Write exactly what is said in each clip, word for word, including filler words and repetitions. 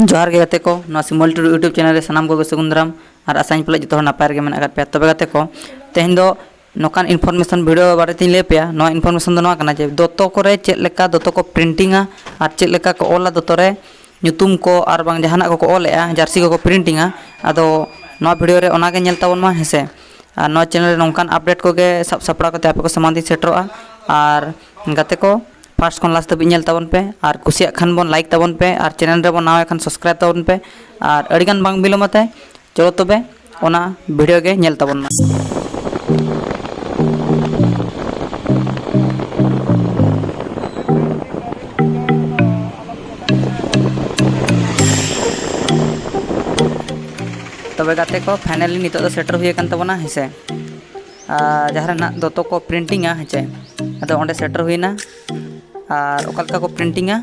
ᱡᱚᱦᱟᱨ ᱜᱮ ᱜᱟᱛᱮ ᱠᱚ, ᱱᱚᱣᱟ ᱥᱤᱢᱚᱞ ᱴᱩᱰᱩ YouTube ᱪᱮᱱᱮᱞ ᱨᱮ ᱥᱟᱱᱟᱢ ᱠᱚᱜᱮ ᱥᱟᱹᱜᱩᱱ ᱫᱟᱨᱟᱢ᱾ ᱟᱨ ᱟᱥᱟᱧ ᱯᱟᱞᱮ ᱡᱚᱛᱚ ᱦᱚᱲ ᱱᱟᱯᱟᱭ ᱨᱮᱜᱮ ᱢᱮᱱᱟᱜ ᱟᱠᱟᱫ ᱯᱮᱭᱟ᱾ ᱛᱚᱵᱮ ᱜᱟᱛᱮ ᱠᱚ, ᱛᱮᱦᱮᱧ ᱫᱚ ᱱᱚᱝᱠᱟᱱ ᱤᱱᱯᱷᱚᱨᱢᱮᱥᱚᱱ ᱵᱷᱤᱰᱤᱭᱳ ᱵᱟᱨᱮ ᱛᱮᱧ ᱞᱟᱹᱭ ᱟᱯᱮᱭᱟ᱾ ᱱᱚᱣᱟ ᱤᱱᱯᱷᱚᱨᱢᱮᱥᱚᱱ ᱫᱚ ᱱᱚᱣᱟ ᱠᱟᱱᱟ ᱡᱮ ᱫᱚᱛᱚ ᱠᱚᱨᱮ ᱪᱮᱫ ᱞᱮᱠᱟ ᱫᱚᱛᱚ ᱠᱚ ᱯᱨᱤᱱᱴᱤᱝᱟ ᱟᱨ ᱪᱮᱫ ᱞᱮᱠᱟ ᱠᱚ ᱚᱞᱟ ᱫᱚᱛᱚ ᱨᱮ, ᱧᱩᱛᱩᱢ ᱠᱚ ᱟᱨ ᱵᱟᱝ ᱡᱟᱦᱟᱱᱟᱜ ᱠᱚᱠᱚ ᱚᱞᱮᱜᱼᱟ, ᱡᱟᱹᱨᱥᱤ ᱠᱚᱠᱚ ᱯᱨᱤᱱᱴᱤᱝᱟ᱾ ᱟᱫᱚ ᱱᱚᱣᱟ ᱵᱷᱤᱰᱤᱭᱳ ᱨᱮ ᱚᱱᱟᱜᱮ ᱧᱮᱞ ᱛᱟᱵᱚᱱ ᱢᱟ, ᱦᱮᱸ ᱥᱮ᱾ ᱟᱨ ᱱᱚᱣᱟ ᱪᱮᱱᱮᱞ ᱨᱮ ᱱᱚᱝᱠᱟᱱ ᱟᱯᱰᱮᱴ ᱠᱚᱜᱮ ᱥᱟᱵ ᱥᱟᱯᱲᱟᱣ ᱠᱟᱛᱮ ᱟᱯᱮ ᱠᱚ ᱥᱟᱢᱟᱝ ᱛᱤᱧ ᱥᱮᱴᱮᱨᱚᱜᱼᱟ᱾ ᱟᱨ ᱜᱟᱛᱮ ᱠᱚ, ᱯᱷᱟᱥᱴ ᱠᱷᱚᱱ ᱞᱟᱥᱴ ᱫᱷᱟᱹᱵᱤᱡ ᱧᱮᱞ ᱛᱟᱵᱚᱱ ᱯᱮ, ᱟᱨ ᱠᱩᱥᱤᱭᱟᱜ ᱠᱷᱟᱱ ᱵᱚᱱ ᱞᱟᱭᱤᱠ ᱛᱟᱵᱚᱱ ᱯᱮ, ᱟᱨ ᱪᱮᱱᱮᱞ ᱨᱮᱵᱚᱱ ᱱᱟᱣᱟ ᱠᱷᱟᱱ ᱥᱟᱵᱥᱠᱨᱟᱭᱤᱵ ᱛᱟᱵᱚᱱ ᱯᱮ᱾ ᱟᱨ ᱟᱹᱰᱤᱜᱟᱱ ᱵᱟᱝ ᱵᱤᱞᱚᱢ ᱟᱛᱮ, ᱪᱚᱞᱚ ᱛᱚᱵᱮ ᱚᱱᱟ ᱵᱷᱤᱰᱤᱭᱳ ᱜᱮ ᱧᱮᱞ ᱛᱟᱵᱚᱱ ᱢᱟ᱾ ᱛᱚᱵᱮ ᱜᱟᱛᱮ ᱠᱚ, ᱯᱷᱟᱭᱱᱟᱞᱤ ᱱᱤᱛᱚᱜ ᱫᱚ ᱥᱮᱴᱮᱨ ᱦᱩᱭ ᱟᱠᱟᱱ ᱛᱟᱵᱚᱱᱟ, ᱦᱮᱸ ᱥᱮ᱾ ᱟᱨ ᱡᱟᱦᱟᱸ ᱨᱮ ᱱᱟᱜ ᱫᱚᱛᱚ ᱠᱚ ᱯᱨᱤᱱᱴᱤᱝᱟ, ᱦᱮᱸ ᱪᱮ, ᱟᱫᱚ ᱚᱸᱰᱮ ᱥᱮᱴᱮᱨ ᱦᱩᱭᱱᱟ᱾ ᱟᱨ ᱚᱠᱟ ᱞᱮᱠᱟ ᱠᱚ ᱯᱨᱤᱱᱴᱤᱝᱟ,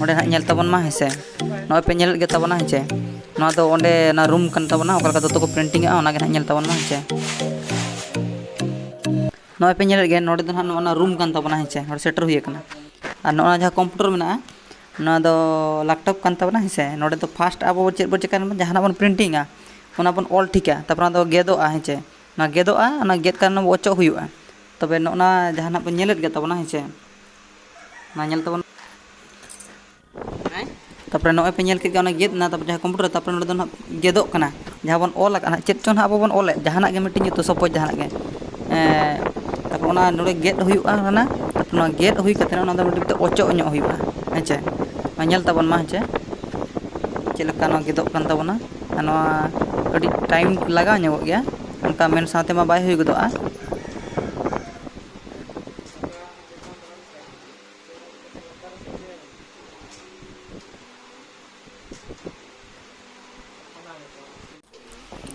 ᱚᱸᱰᱮ ᱱᱟᱜ ᱧᱮᱞ ᱛᱟᱵᱚᱱ ᱢᱟ, ᱦᱮᱸ ᱪᱮ᱾ ᱱᱚᱜᱼᱚᱭ ᱯᱮ ᱧᱮᱞᱮᱫ ᱜᱮ ᱛᱟᱵᱚᱱᱟ, ᱦᱮᱸ ᱪᱮ᱾ ᱱᱚᱣᱟ ᱫᱚ ᱚᱸᱰᱮ ᱚᱱᱟ ᱨᱩᱢ ᱠᱟᱱ ᱛᱟᱵᱚᱱᱟ, ᱚᱠᱟ ᱞᱮᱠᱟ ᱫᱚᱛᱚ ᱠᱚ ᱯᱨᱤᱱᱴᱤᱝᱟ, ᱚᱱᱟ ᱜᱮ ᱱᱟᱜ ᱧᱮᱞ ᱛᱟᱵᱚᱱ ᱢᱟ, ᱦᱮᱸ ᱪᱮ᱾ ᱱᱚᱜᱼᱚᱭ ᱯᱮ ᱧᱮᱞᱮᱫ ᱜᱮ, ᱱᱚᱰᱮ ᱫᱚ ᱱᱟᱜ ᱱᱚᱜᱼᱚ ᱱᱟ ᱨᱩᱢ ᱠᱟᱱ ᱛᱟᱵᱚᱱᱟ, ᱦᱮᱸ ᱪᱮ᱾ ᱱᱚᱰᱮ ᱥᱮᱴᱮᱨ ᱦᱩᱭ ᱟᱠᱟᱱᱟ᱾ ᱟᱨ ᱱᱚᱜᱼᱚ ᱱᱟ ᱡᱟᱦᱟᱸ ᱠᱚᱢᱯᱤᱭᱩᱴᱟᱨ ᱢᱮᱱᱟᱜᱼᱟ, ᱱᱚᱣᱟ ᱫᱚ ᱞᱮᱯᱴᱚᱯ ᱠᱟᱱ ᱛᱟᱵᱚᱱᱟ, ᱦᱮᱸ ᱥᱮ᱾ ᱱᱚᱰᱮ ᱫᱚ ᱯᱷᱟᱥᱴ ᱟᱵᱚ ᱪᱮᱫ ᱵᱚᱱ ᱪᱮᱠᱟᱭᱟ, ᱡᱟᱦᱟᱱᱟᱜ ᱵᱚᱱ ᱯᱨᱤᱱᱴᱤᱝᱟ, ᱚᱱᱟ ᱵᱚᱱ ᱚᱞ ᱴᱷᱤᱠᱟ, ᱛᱟᱨᱯᱚᱨ ᱚᱱᱟ ᱫᱚ ᱜᱮᱫᱚᱜᱼᱟ, ᱦᱮᱸ ᱪᱮ᱾ ᱚᱱᱟ ᱜᱮᱫᱚᱜᱼᱟ, ᱚᱱᱟ ᱜᱮᱫ ᱠᱟᱛᱮ ᱚᱱᱟ ᱚᱪᱚᱜ ᱦᱩᱭᱩᱜᱼᱟ᱾ ᱛᱚᱵᱮ ᱱᱚᱜᱼᱚ ᱱᱟ ᱡᱟᱦᱟᱱᱟᱜ ᱵᱚᱱ ᱧᱮᱞᱮᱫ ᱜᱮ ᱛᱟᱵᱚᱱᱟ, ᱦᱮᱸ ᱪᱮ᱾ ᱚᱱᱟ ᱧᱮᱞ ᱛᱟᱵᱚᱱ᱾ ᱛᱟᱨᱯᱚᱨᱮ ᱱᱚᱜᱼᱚᱭ ᱯᱮ ᱧᱮᱞ ᱠᱮᱫ ᱜᱮ ᱚᱱᱟ ᱜᱮᱫ ᱮᱱᱟ, ᱛᱟᱨᱯᱚᱨᱮ ᱡᱟᱦᱟᱸ ᱠᱚᱢᱯᱤᱭᱩᱴᱟᱨ ᱨᱮ, ᱛᱟᱨᱯᱚᱨᱮ ᱱᱚᱰᱮ ᱫᱚ ᱱᱟᱦᱟᱜ ᱜᱮᱫᱚᱜ ᱠᱟᱱᱟ᱾ ᱡᱟᱦᱟᱸ ᱵᱚᱱ ᱚᱞ ᱟᱠᱟᱫ ᱱᱟᱦᱟᱜ, ᱪᱮᱫ ᱪᱚ ᱱᱟᱦᱟᱜ ᱟᱵᱚ ᱵᱚᱱ ᱚᱞᱮᱫ, ᱡᱟᱦᱟᱱᱟᱜ ᱜᱮ ᱢᱤᱫᱴᱤᱡ ᱧᱩᱛᱩᱢ, ᱥᱟᱯᱳᱡᱽ ᱡᱟᱦᱟᱱᱟᱜ ᱜᱮ, ᱮᱸ, ᱛᱟᱨᱯᱚᱨᱮ ᱚᱱᱟ ᱱᱚᱰᱮ ᱜᱮᱫ ᱦᱩᱭᱩᱜᱼᱟ ᱠᱟᱱᱟ᱾ ᱛᱟᱨᱯᱚᱨᱮ ᱱᱚᱣᱟ ᱜᱮᱫ ᱦᱩᱭ ᱠᱟᱛᱮ ᱚᱱᱟ ᱫᱚ ᱢᱤᱫᱴᱤᱡ ᱚᱪᱚᱜ ᱧᱚᱜ ᱦᱩᱭᱩᱜᱼᱟ, ᱦᱮᱸ ᱪᱮ᱾ ᱱᱚᱣᱟ ᱧᱮᱞ ᱛᱟᱵᱚᱱ ᱢᱟ, ᱦᱮᱸ ᱪᱮ, ᱪᱮᱫ ᱞᱮᱠᱟ ᱱᱚᱣᱟ ᱜᱮᱫᱚᱜ ᱠᱟᱱ ᱛᱟᱵᱚᱱᱟ᱾ ᱟᱨ ᱱᱚᱣᱟ ᱟᱹᱰᱤ ᱴᱟᱭᱤᱢ ᱞᱟᱜᱟᱣ ᱧᱚᱜᱚᱜ ᱜᱮᱭᱟ, ᱚᱱᱠᱟ ᱢᱮᱱ ᱥᱟᱶᱛᱮ ᱢᱟ ᱵᱟᱭ ᱦᱩᱭ ᱜᱚᱫᱚᱜᱼᱟ᱾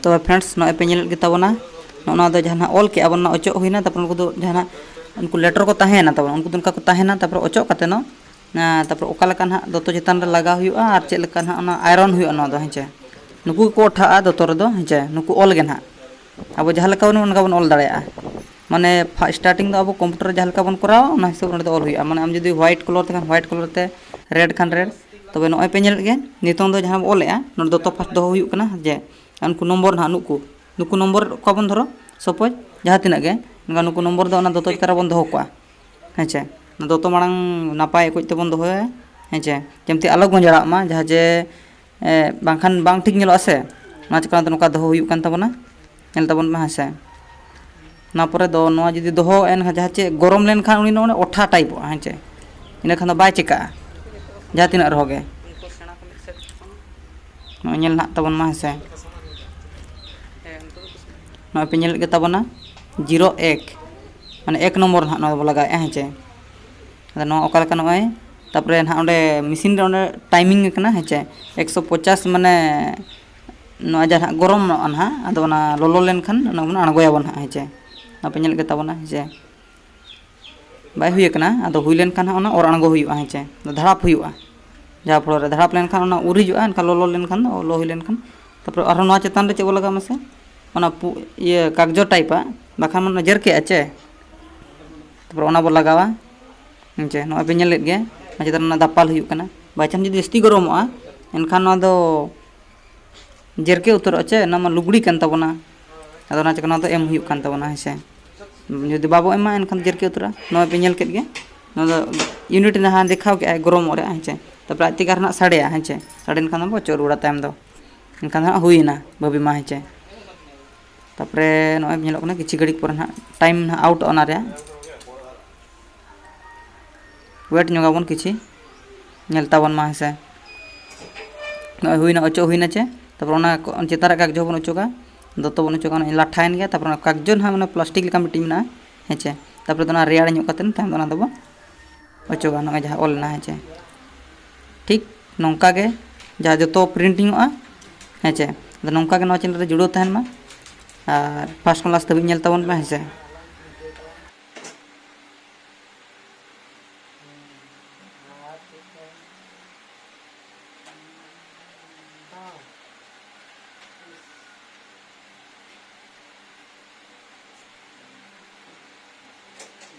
ᱛᱚᱵᱮ ᱯᱷᱨᱮᱱᱰᱥ, ᱱᱚᱜᱼᱚᱭ ᱯᱮ ᱧᱮᱞᱮᱫ ᱜᱮ ᱛᱟᱵᱚᱱᱟ, ᱱᱚᱜᱼᱚ ᱱᱚᱣᱟ ᱫᱚ ᱡᱟᱦᱟᱸ ᱱᱟᱜ ᱚᱞ ᱠᱮᱜᱼᱟ ᱵᱚᱱ, ᱚᱱᱟ ᱚᱪᱚᱜ ᱦᱩᱭᱱᱟ᱾ ᱛᱟᱨᱯᱚᱨᱮ ᱩᱱᱠᱩ ᱫᱚ ᱡᱟᱦᱟᱸ ᱱᱟᱜ ᱩᱱᱠᱩ ᱞᱮᱴᱚᱨ ᱠᱚ ᱛᱟᱦᱮᱸᱭᱮᱱᱟ ᱛᱟᱵᱚᱱ, ᱩᱱᱠᱩ ᱫᱚ ᱚᱱᱠᱟ ᱠᱚ ᱛᱟᱦᱮᱱᱟ᱾ ᱛᱟᱨᱯᱚᱨᱮ ᱚᱪᱚᱜ ᱠᱟᱛᱮ ᱱᱚ-, ᱟ, ᱛᱟᱨᱯᱚᱨᱮ ᱚᱠᱟ ᱞᱮᱠᱟ ᱱᱟᱜ ᱫᱚᱛᱚ ᱪᱮᱛᱟᱱ ᱨᱮ ᱞᱟᱜᱟᱣ ᱦᱩᱭᱩᱜᱼᱟ ᱟᱨ ᱪᱮᱫ ᱞᱮᱠᱟ ᱱᱟᱜ ᱚᱱᱟ ᱟᱭᱨᱚᱱ ᱦᱩᱭᱩᱜᱼᱟ, ᱱᱚᱣᱟ ᱫᱚ, ᱦᱮᱸ ᱪᱮ᱾ ᱱᱩᱠᱩ ᱜᱮᱠᱚ ᱚᱴᱷᱟᱜᱼᱟ ᱫᱚᱛᱚ ᱨᱮᱫᱚ, ᱦᱮᱸ ᱪᱮ, ᱱᱩᱠᱩ ᱚᱞ ᱜᱮ ᱱᱟᱜ᱾ ᱟᱵᱚ ᱡᱟᱦᱟᱸ ᱞᱮᱠᱟ ᱵᱚᱱ, ᱚᱱᱠᱟ ᱵᱚᱱ ᱚᱞ ᱫᱟᱲᱮᱭᱟᱜᱼᱟ᱾ ᱢᱟᱱᱮ, ᱯᱷᱟ-, ᱥᱴᱟᱨᱴᱤᱝ ᱫᱚ ᱟᱵᱚ ᱠᱚᱢᱯᱤᱭᱩᱴᱟᱨ ᱨᱮ ᱡᱟᱦᱟᱸ ᱞᱮᱠᱟ ᱵᱚᱱ ᱠᱚᱨᱟᱣᱟ, ᱚᱱᱟ ᱦᱤᱥᱟᱹᱵ ᱚᱸᱰᱮ ᱫᱚ ᱚᱞ ᱦᱩᱭᱩᱜᱼᱟ᱾ ᱢᱟᱱᱮ, ᱟᱢ ᱡᱩᱫᱤ ᱦᱳᱣᱟᱭᱤᱴ ᱠᱟᱞᱟᱨ ᱛᱮᱠᱷᱟᱱ ᱦᱳᱣᱟᱭᱤᱴ ᱠᱟᱞᱟᱨ ᱛᱮ, ᱨᱮᱰ ᱠᱷᱟᱱ ᱨᱮᱰ, ᱛᱚᱵᱮ ᱱᱚᱜᱼᱚᱭ ᱯᱮ ᱧᱮᱞᱮᱫ ᱜᱮᱭᱟ, ᱱᱤᱛᱚᱝ ᱫᱚ ᱡᱟᱦᱟᱸ ᱵᱚᱱ ᱚᱞᱮᱜᱼᱟ, ᱱᱚᱰᱮ ᱫᱚᱛᱚ ᱯᱷᱟᱥᱴ ᱫᱚᱦᱚ ᱦᱩᱭᱩᱜ ᱠᱟᱱᱟ᱾ ᱡᱮ ᱩᱱᱠᱩ ᱱᱚᱢᱵᱚᱨ ᱱᱟᱦᱟᱜ ᱱᱩᱠᱩ, ᱱᱩᱠᱩ ᱱᱚᱢᱵᱚᱨ ᱚᱠᱟ ᱵᱚᱱ ᱫᱷᱚᱨᱚ, ᱥᱟᱯᱳᱡᱽ ᱡᱟᱦᱟᱸ ᱛᱤᱱᱟᱹᱜ ᱜᱮ, ᱮᱱᱠᱷᱟᱱ ᱱᱩᱠᱩ ᱱᱚᱢᱵᱚᱨ ᱫᱚ ᱚᱱᱟ ᱫᱚᱛᱚ ᱪᱮᱛᱟᱱ ᱨᱮᱵᱚᱱ ᱫᱚᱦᱚ ᱠᱚᱣᱟ᱾ ᱦᱮᱸ ᱪᱮ? ᱚᱱᱟ ᱫᱚᱛᱚ ᱢᱟᱲᱟᱝ ᱱᱟᱯᱟᱭ ᱚᱠᱚᱡ ᱛᱮᱵᱚᱱ ᱫᱚᱦᱚᱭᱟ᱾ ᱦᱮᱸ ᱪᱮ? ᱡᱮᱢᱛᱤ ᱟᱞᱚ ᱜᱚᱸᱡᱟᱲᱟᱜ ᱢᱟ, ᱡᱟᱦᱟᱸ ᱡᱮ, ᱮ, ᱵᱟᱝᱠᱷᱟᱱ ᱵᱟᱝ ᱴᱷᱤᱠ ᱧᱮᱞᱚᱜᱼᱟ ᱥᱮ, ᱚᱱᱟ ᱪᱤᱠᱟᱹ ᱱᱚᱝᱠᱟ ᱫᱚᱦᱚ ᱦᱩᱭᱩᱜ ᱠᱟᱱ ᱛᱟᱵᱚᱱᱟ᱾ ᱧᱮᱞ ᱛᱟᱵᱚᱱ ᱢᱮ, ᱦᱮᱸ ᱥᱮ? ᱚᱱᱟ ᱯᱚᱨᱮ ᱫᱚ ᱱᱚᱣᱟ ᱡᱩᱫᱤ ᱫᱚᱦᱚ ᱮᱱ ᱠᱷᱟᱱ, ᱡᱟᱦᱟᱸ ᱪᱮ ᱜᱚᱨᱚᱢ ᱞᱮᱱᱠᱷᱟᱱ ᱩᱱᱤ ᱱᱚᱰᱮ ᱚᱴᱷᱟ ᱴᱟᱭᱤᱯᱚᱜᱼᱟ, ᱦᱮᱸ ᱪᱮ? ᱤᱱᱟᱹ ᱠᱷᱟᱱ ᱫᱚ ᱵᱟᱭ ᱪᱤᱠᱟᱹᱜᱼᱟ, ᱡᱟᱦᱟᱸ ᱛᱤᱱᱟᱹᱜ ᱨᱮᱦᱚᱸ ᱜᱮ᱾ ᱱᱚᱜᱼᱚᱭ ᱧᱮᱞ ᱱᱟᱦᱟᱜ ᱛᱟᱵᱚᱱ ᱢᱟ, ᱦᱮᱸ ᱥᱮ? ᱱᱚᱜᱼᱚᱭ ᱯᱮ ᱧᱮᱞᱮᱫ ᱜᱮ ᱛᱟᱵᱚᱱᱟ, ᱡᱤᱨᱳ ᱮᱠ, ᱢᱟᱱᱮ ᱮᱠ ᱱᱚᱢᱵᱚᱨ ᱱᱟᱦᱟᱜ ᱱᱚᱣᱟ ᱵᱚᱱ ᱞᱟᱜᱟᱣᱮᱫᱼᱟ, ᱦᱮᱸ ᱪᱮ? ᱟᱫᱚ ᱱᱚᱣᱟ ᱚᱠᱟ ᱞᱮᱠᱟ ᱱᱚᱜᱼᱚᱭ, ᱛᱟᱨᱯᱚᱨᱮ ᱱᱟᱦᱟᱜ ᱚᱸᱰᱮ ᱢᱮᱥᱤᱱ ᱨᱮ ᱚᱸᱰᱮ ᱴᱟᱭᱢᱤᱝ ᱟᱠᱟᱱᱟ, ᱦᱮᱸ ᱪᱮ? ᱮᱠᱥᱚ ᱯᱚᱪᱟᱥ, ᱢᱟᱱᱮ ᱱᱚᱣᱟ ᱡᱟᱦᱟᱸ ᱱᱟᱦᱟᱜ ᱜᱚᱨᱚᱢᱚᱜᱼᱟ ᱱᱟᱦᱟᱜ, ᱟᱫᱚ ᱚᱱᱟ ᱞᱚᱞᱚ ᱞᱮᱱᱠᱷᱟᱱ ᱚᱱᱟ ᱵᱚᱱ ᱟᱬᱜᱚᱭᱟᱵᱚᱱ ᱱᱟᱦᱟᱜ, ᱦᱮᱸ ᱪᱮ? ᱟᱯᱮ ᱧᱮᱞᱮᱫ ᱜᱮ ᱛᱟᱵᱚᱱᱟ, ᱦᱮᱸ ᱪᱮ? ᱵᱟᱭ ᱦᱩᱭ ᱟᱠᱟᱱᱟ, ᱟᱫᱚ ᱦᱩᱭ ᱞᱮᱱᱠᱷᱟᱱ ᱦᱟᱸᱜ ᱚᱱᱟ ᱚᱨ ᱟᱬᱜᱚ ᱦᱩᱭᱩᱜᱼᱟ, ᱦᱮᱸ ᱪᱮ? ᱫᱷᱟᱲᱟᱯ ᱦᱩᱭᱩᱜᱼᱟ, ᱡᱟᱦᱟᱸ ᱯᱷᱚᱲᱚ ᱨᱮ ᱫᱷᱟᱲᱟᱯ ᱞᱮᱱᱠᱷᱟᱱ ᱚᱱᱟ ᱩᱨᱤᱡᱚᱜᱼᱟ, ᱮᱱᱠᱷᱟᱱ ᱞᱚᱞᱚ ᱞᱮᱱᱠᱷᱟᱱ ᱫᱚ, ᱞᱚ ᱦᱩᱭ ᱞᱮᱱᱠᱷᱟᱱ, ᱛᱟᱨᱯᱚᱨᱮ ᱟᱨᱦᱚᱸ ᱱᱚᱣᱟ ᱪᱮᱛᱟᱱ ᱨᱮ ᱪᱮᱫ ᱵᱚ ᱞᱟᱜᱟᱣᱟ ᱢᱟᱥᱮ? ᱚᱱᱟ ᱯᱩ-, ᱤᱭᱟᱹ ᱠᱟᱜᱡᱚ ᱴᱟᱭᱤᱯᱟᱜ, ᱵᱟᱠᱷᱟᱱ ᱚᱱᱟ ᱡᱮᱨᱠᱮᱜᱼᱟ ᱪᱮ? ᱛᱟᱨᱯᱚᱨᱮ ᱚᱱᱟ ᱵᱚ ᱞᱟᱜᱟᱣᱟ, ᱦᱮᱸ ᱪᱮ? ᱱᱚᱜᱼᱚᱭ ᱯᱮ ᱧᱮᱞᱮᱫ ᱜᱮᱭᱟ, ᱚᱱᱟ ᱪᱮᱛᱟᱱ ᱨᱮ ᱚᱱᱟ ᱫᱟᱯᱟᱞ ᱦᱩᱭᱩᱜ ᱠᱟᱱᱟ᱾ ᱵᱟᱭ ᱪᱟᱱᱥ ᱡᱩᱫᱤ ᱡᱟᱹᱥᱛᱤ ᱜᱚᱨᱚᱢᱚᱜᱼᱟ, ᱮᱱᱠᱷᱟᱱ ᱱᱚᱣᱟ ᱫᱚ ᱡᱮᱨᱠᱮ ᱩᱛᱟᱹᱨᱚᱜᱼᱟ ᱪᱮ, ᱚᱱᱟ ᱢᱟ ᱞᱩᱜᱽᱲᱤ ᱠᱟᱱ ᱛᱟᱵᱚᱱᱟ᱾ ᱟᱫᱚ ᱚᱱᱟ ᱪᱤᱠᱟᱹ ᱱᱚᱣᱟ ᱫᱚ ᱮᱢ ᱦᱩᱭᱩᱜ ᱠᱟᱱ ᱛᱟᱵᱚᱱᱟ, ᱦᱮᱸ ᱥᱮ? ᱡᱩᱫᱤ ᱵᱟᱵᱚ ᱮᱢᱟ, ᱮᱱᱠᱷᱟᱱ ᱡᱮᱨᱠᱮ ᱩᱛᱟᱹᱨᱚᱜᱼᱟ᱾ ᱱᱚᱣᱟ ᱯᱮ ᱧᱮᱞ ᱠᱮᱫ ᱜᱮ, ᱱᱚᱣᱟ ᱫᱚ ᱤᱭᱩᱱᱤᱴ ᱡᱟᱦᱟᱸ ᱫᱮᱠᱷᱟᱣ ᱠᱮᱫᱼᱟᱭ ᱜᱚᱨᱚᱢᱚᱜ ᱨᱮ, ᱦᱮᱸ ᱪᱮ? ᱛᱟᱨᱯᱚᱨᱮ ᱟᱡ ᱛᱮᱜᱮ ᱟᱨ ᱱᱟᱜ ᱥᱟᱰᱮᱭᱟ, ᱦᱮᱸ ᱪᱮ? ᱥᱟᱰᱮ ᱞᱮᱱᱠᱷᱟᱱ ᱫᱚ ᱵᱚ ᱚᱪᱚᱜ ᱨᱩᱣᱟᱹᱲᱟ ᱛᱟᱭᱚᱢ ᱫᱚ᱾ ᱮᱱᱠᱷᱟᱱ ᱫᱚ ᱦᱟᱸᱜ ᱦᱩᱭᱮᱱᱟ ᱵᱷᱟᱹᱵᱤ ᱢᱟ, ᱦᱮᱸ ᱪᱮ? ᱛᱟᱨᱯᱚᱨᱮ ᱱᱚᱜᱼᱚᱭ ᱧᱮᱞᱚᱜ ᱠᱟᱱᱟ, ᱠᱤᱪᱷᱩ ᱜᱷᱟᱹᱲᱤᱡ ᱯᱚᱨᱮ ᱱᱟᱜ ᱴᱟᱭᱤᱢ ᱱᱟᱜ ᱟᱣᱩᱴᱚᱜᱼᱟ ᱚᱱᱟ ᱨᱮᱭᱟᱜ᱾ ᱣᱮᱴ ᱧᱚᱜᱟᱵᱚᱱ ᱠᱤᱪᱷᱤ, ᱧᱮᱞ ᱛᱟᱵᱚᱱ ᱢᱟ, ᱦᱮᱸ ᱥᱮ᱾ ᱱᱚᱜᱼᱚᱭ ᱦᱩᱭᱱᱟ, ᱚᱪᱚᱜ ᱦᱩᱭᱱᱟ ᱪᱮ᱾ ᱛᱟᱨᱯᱚᱨ ᱚᱱᱟ ᱠᱚ-, ᱪᱮᱛᱟᱱ ᱨᱮ ᱠᱟᱜᱡᱚ ᱵᱚᱱ ᱚᱪᱚᱜᱟ, ᱫᱚᱛᱚ ᱵᱚᱱ ᱚᱪᱚᱜᱟ, ᱚᱱᱟ ᱞᱟᱴᱷᱟᱭᱮᱱ ᱜᱮᱭᱟ᱾ ᱛᱟᱨᱯᱚᱨ ᱚᱱᱟ ᱠᱟᱜᱡᱚ ᱱᱟᱦᱟᱜ ᱢᱟᱱᱮ ᱯᱞᱟᱥᱴᱤᱠ ᱞᱮᱠᱟ ᱢᱤᱫᱴᱤᱡ ᱢᱮᱱᱟᱜᱼᱟ, ᱦᱮᱸ ᱪᱮ᱾ ᱛᱟᱨᱯᱚᱨᱮ ᱫᱚ ᱚᱱᱟ ᱨᱮᱭᱟᱲ ᱧᱚᱜ ᱠᱟᱛᱮᱫ ᱛᱟᱭᱚᱢ ᱫᱚ ᱚᱱᱟ ᱫᱚᱵᱚᱱ ᱚᱪᱚᱜᱟ, ᱱᱚᱜᱼᱚᱭ ᱡᱟᱦᱟᱸ ᱚᱞ ᱮᱱᱟ, ᱦᱮᱸ ᱪᱮ᱾ ᱴᱷᱤᱠ ᱱᱚᱝᱠᱟ ᱜᱮ ᱡᱟᱦᱟᱸ ᱡᱚᱛᱚ ᱯᱨᱤᱱᱴᱤᱝᱚᱜᱼᱟ, ᱦᱮᱸ ᱪᱮ᱾ ᱟᱫᱚ ᱱᱚᱝᱠᱟ ᱜᱮ ᱱᱚᱣᱟ ᱪᱮᱱᱮᱞ ᱨᱮ ᱡᱩᱲᱟᱹᱣ ᱛᱟᱦᱮᱱ ᱢᱟ ᱟᱨ ᱯᱷᱟᱥᱴ ᱠᱞᱟᱥ ᱫᱷᱟᱹᱵᱤᱡ ᱧᱮᱞ ᱛᱟᱵᱚᱱ ᱯᱮ, ᱦᱮᱸ ᱥᱮ᱾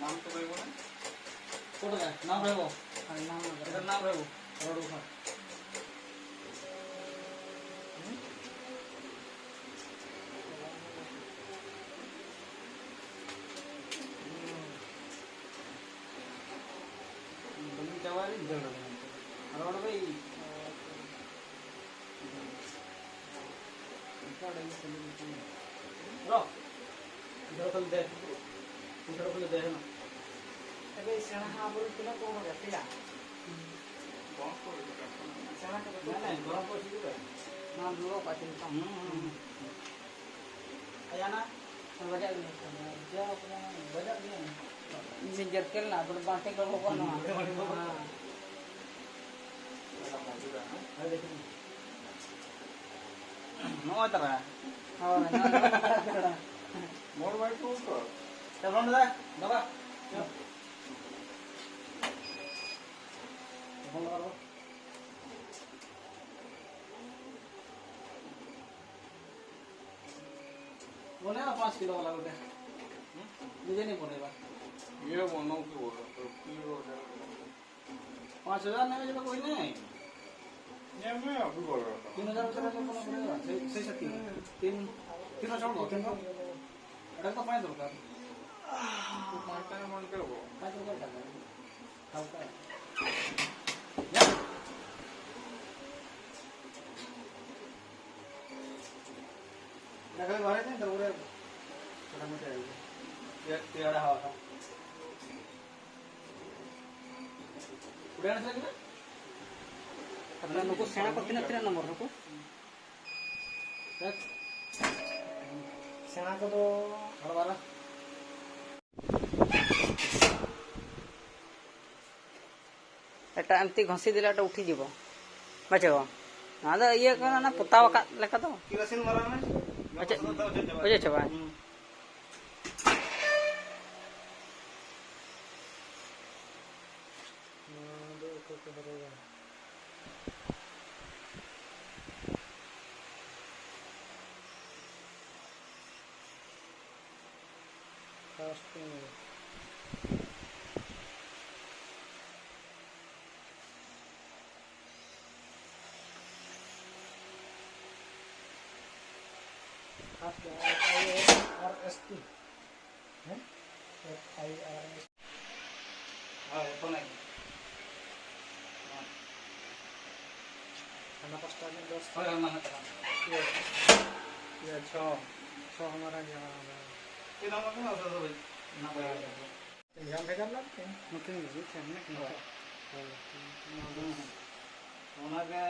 নাম তো রইব না। কোথায়? নাম রইব। আর নাম না। এটার নাম রইব। রোড উঠান। ᱨᱚᱲ ᱵᱟᱹᱧ ᱨᱚᱲ᱾ ᱤᱫᱷᱟᱨ ᱠᱷᱚᱱ ᱫᱮ, ᱤᱫᱷᱟᱨ ᱠᱷᱚᱱ ᱫᱮ ᱦᱮᱱᱟ᱾ ᱮᱵᱮ ᱥᱮᱬᱟ ᱦᱟᱸ ᱵᱚᱞ ᱛᱤᱱᱟᱹᱜ ᱠᱚ ᱜᱟᱛᱮᱜᱼᱟ? ᱥᱮᱬᱟ ᱠᱚᱫᱚ ᱱᱟᱭ, ᱱᱟᱭ, ᱜᱚᱨᱚᱢ ᱠᱚ ᱪᱤᱠᱟᱹ ᱠᱟᱭ? ᱱᱚᱣᱟ ᱫᱩᱲᱩᱵ ᱠᱟᱛᱮ ᱱᱤᱛᱚᱝ᱾ ᱦᱩᱸ, ᱦᱩᱸ, ᱦᱩᱸ᱾ ᱟᱭᱟᱱᱟ? ᱵᱟᱡᱟᱜ ᱜᱮ᱾ ᱵᱟᱡᱟᱜ ᱜᱮ᱾ ᱡᱮ ᱡᱮᱨᱠᱮᱞ ᱱᱟ, ᱵᱟᱝ ᱴᱷᱤᱠ ᱞᱚᱜᱚᱜ ᱠᱟᱱᱟ᱾ ᱱᱚᱜᱼᱚᱭ ᱛᱟᱨᱟ᱾ ᱦᱳᱭ, ᱱᱚᱣᱟ ᱫᱚ ᱵᱟᱝ ᱛᱟᱨᱟ᱾ ᱢᱳᱲ ᱵᱟᱭ ᱠᱚ ᱩᱛᱟᱹᱨ᱾ ᱪᱚᱞᱚᱱ ᱫᱟ, ᱵᱟᱵᱟ᱾ ᱪᱚᱞᱚᱱ ᱫᱟ, ᱵᱟᱵᱟ᱾ ᱵᱚᱱᱮ ᱯᱟᱸᱪ ᱠᱤᱞᱳ ᱵᱟᱞᱟ ᱜᱚᱴᱮ᱾ ᱱᱤᱡᱮ ᱱᱤᱡᱮ ᱵᱚᱱᱮ ᱵᱟ᱾ ᱤᱭᱟᱹ ᱵᱚᱱᱚ ᱠᱚ ᱵᱚᱞᱚ, ᱛᱚ ᱠᱤᱞᱳ ᱵᱚᱞᱚ᱾ ᱯᱟᱸᱪ ᱦᱟᱡᱟᱨ ᱱᱮᱢᱮ ᱡᱚᱛᱚ ᱠᱚ ᱦᱩᱭᱱᱟ᱾ ᱧᱮᱞ ᱢᱮ, ᱟᱹᱜᱩ ᱜᱚᱫ ᱠᱟᱜ᱾ ᱛᱤᱱ ᱦᱟᱡᱟᱨ ᱵᱷᱤᱛᱨᱤ ᱨᱮ ᱠᱳᱱᱳ ᱠᱚ ᱦᱩᱭᱩᱜᱼᱟ? ᱥᱮᱭ, ᱥᱮᱭ ᱥᱟᱛ ᱛᱤᱱ᱾ ᱛᱤᱱ, ᱛᱤᱱ ᱦᱟᱡᱟᱨ ᱫᱚ, ᱛᱤᱱ ᱫᱚ? ᱮᱴᱟᱜ ᱫᱚ ᱯᱟᱸᱪ ᱫᱚᱨᱠᱟᱨ᱾ ᱯᱟᱸᱪ ᱴᱟᱠᱟ ᱢᱟᱱ ᱠᱮ ᱵᱚ᱾ ᱯᱟᱸᱪ ᱫᱚᱨᱠᱟᱨ ᱴᱟᱠᱟ᱾ ᱦᱟᱞᱠᱟ᱾ ᱭᱟ᱾ ᱞᱟᱜᱟ ᱵᱟᱨᱮ ᱛᱮ ᱫᱚᱨᱮ᱾ ᱪᱷᱳᱴᱟ ᱢᱳᱴᱟ ᱟᱭᱩ᱾ ᱯᱮ-, ᱯᱮᱭᱟᱲᱟ ᱦᱟᱣᱟ ᱛᱷᱟ᱾ ᱟᱯᱱᱟᱨ ᱱᱩᱠᱩ ᱥᱮᱬᱟ ᱠᱚ ᱛᱤᱱᱟᱹᱜ, ᱛᱤᱱᱟᱹᱜ ᱱᱚᱢᱵᱚᱨ ᱱᱩᱠᱩ? ᱥᱮᱬᱟ ᱠᱚᱫᱚ ᱟᱨ ᱵᱟᱨᱟ᱾ ᱮᱴᱟᱜ ᱮᱢᱛᱤ ᱜᱷᱚᱥᱤ ᱫᱤᱞᱮ ᱮᱴᱟᱜ ᱩᱴᱷᱤ ᱡᱤᱵᱚ᱾ ᱵᱟᱪᱷᱟᱣ᱾ ᱱᱚᱣᱟ ᱫᱚ ᱤᱭᱟᱹ ᱠᱟᱱᱟ, ᱚᱱᱟ ᱯᱚᱛᱟᱣ ᱟᱠᱟᱫ ᱞᱮᱠᱟ ᱫᱚ᱾ ᱠᱮᱨᱳᱥᱤᱱ ᱢᱟᱨᱟᱣ ᱢᱮ᱾ ᱚᱪᱚᱜ, ᱚᱪᱚᱜ ᱪᱟᱵᱟᱜᱼᱟ᱾ ᱚᱪᱚᱜ ᱪᱟᱵᱟᱜᱼᱟ᱾ ᱦᱩᱸ᱾ ᱱᱚᱣᱟ ᱫᱚ ᱚᱠᱚᱭ ᱠᱚ ᱦᱚᱨᱚᱜᱟ? First thing. First F I R S T. ᱦᱮᱸ? F I R S. ᱦᱳᱭ, ᱯᱷᱳᱱ ᱟᱭ ᱢᱮ᱾ ᱯᱟᱸᱪᱴᱟ ᱨᱤᱱᱤᱡ ᱫᱚᱥ᱾ ᱦᱳᱭ, ᱦᱳᱭ, ᱢᱟ ᱦᱟᱸᱜ ᱪᱟᱞᱟᱜ ᱢᱮ᱾ ᱤᱭᱟᱹ, ᱤᱭᱟᱹ, ᱪᱷᱚ, ᱪᱷᱚ ᱦᱚᱸ ᱢᱟᱨᱟᱝ ᱜᱮᱭᱟ, ᱢᱟᱨᱟᱝ ᱫᱚ᱾ ᱪᱮᱫ ᱦᱚᱸ ᱵᱟᱝ ᱠᱟᱱᱟ, ᱚᱥᱩᱵᱤᱫᱷᱟ ᱫᱚ ᱵᱟᱹᱱᱩᱜ᱾ ᱱᱟᱯᱟᱭ ᱜᱮ᱾ ᱡᱟᱦᱟᱸ ᱵᱷᱮᱜᱟᱨ ᱞᱮᱱ ᱛᱮ᱾ ᱱᱩᱠᱤᱱ ᱜᱮ ᱢᱤᱫ ᱴᱷᱮᱱ ᱢᱮᱱᱟᱜ ᱠᱤᱱᱟ᱾ ᱦᱳᱭ᱾ ᱦᱳᱭ᱾ ᱦᱩᱸ᱾ ᱚᱱᱟᱜᱮ